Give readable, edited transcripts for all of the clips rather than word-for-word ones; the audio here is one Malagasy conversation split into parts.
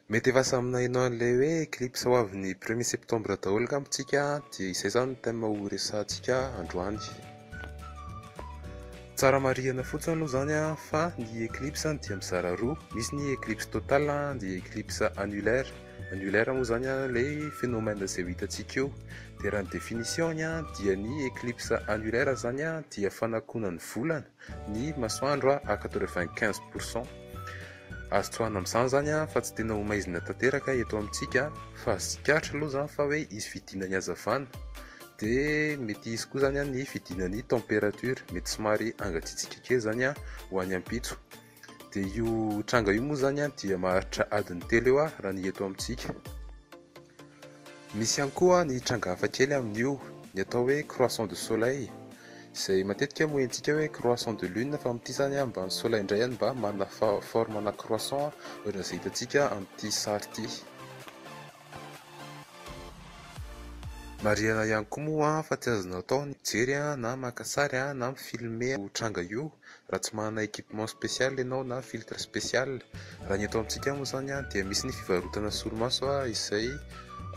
Mety efa samy naheno an'ilay hoe eclipse ho avy ny premier septembre daholo angamba tsika dia izay izany no thème ho resahantsika androany. Tsara marihana fotsiny aloha izany fa ny eclipse dia mizara roa, misy ny eclipse totale dia eclipse annulaire. Annulaire moa izany ilay phénomène izay ho hitantsika eo. Dia raha ny définition-ny dia ny eclipse annulaire izany dia fanakonan'ny volana ny masoandro à 95 pourcent. Azo tsoahina amin'izany izany fa tsy tena ho maizina tanteraka eto amintsika fa tsikaritra aloha izany fa hoe hisy fidinan'ny hazavana dia mety hisy koa izany ny fidinan'ny température, mety somary hangatsiatsiaka kely izany ho any ampitso. Dia io tranga io moa izany dia maharitra adiny telo eo raha ny eto amintsika. Misy ihany koa ny tranga hafakely amin'io, ny atao hoe croissant de soleil, izay matetika moa henontsika hoe croissant de lune fa amin'ity izany mba ny soleil indray no mba manana forme ana croissant ohatran'izay hitantsika amin'ity sary ity. Marihana ihany koa moa fa tsy azonao atao ny mijery na maka sary na mi-filmer io tranga io raha tsy manana équipement spécial ianao na filtre spécial. Raha ny eto amintsika moa izany dia misy ny fivarotana solomaso izay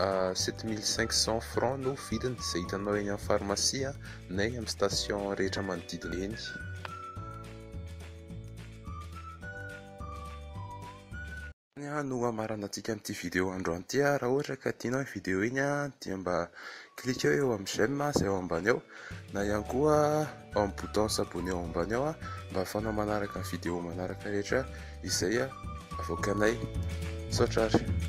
7500 francs no vidiny, izay hitanao eny amin'ny pharmacie na eny amin'ny station rehetra manodidina eny. Izany no hamaranantsika an'ity vidéo androany ity. Raha ohatra ka tianao iny vidéo iny dia mba cliquer eo amin'ny j'aime izay ao ambany ao, na ihany koa ao amin'ny bouton s'abonner ao ambany ao mba ahafahanao manaraka ny vidéo manaraka rehetra izay avoakanay. Misaotra ary.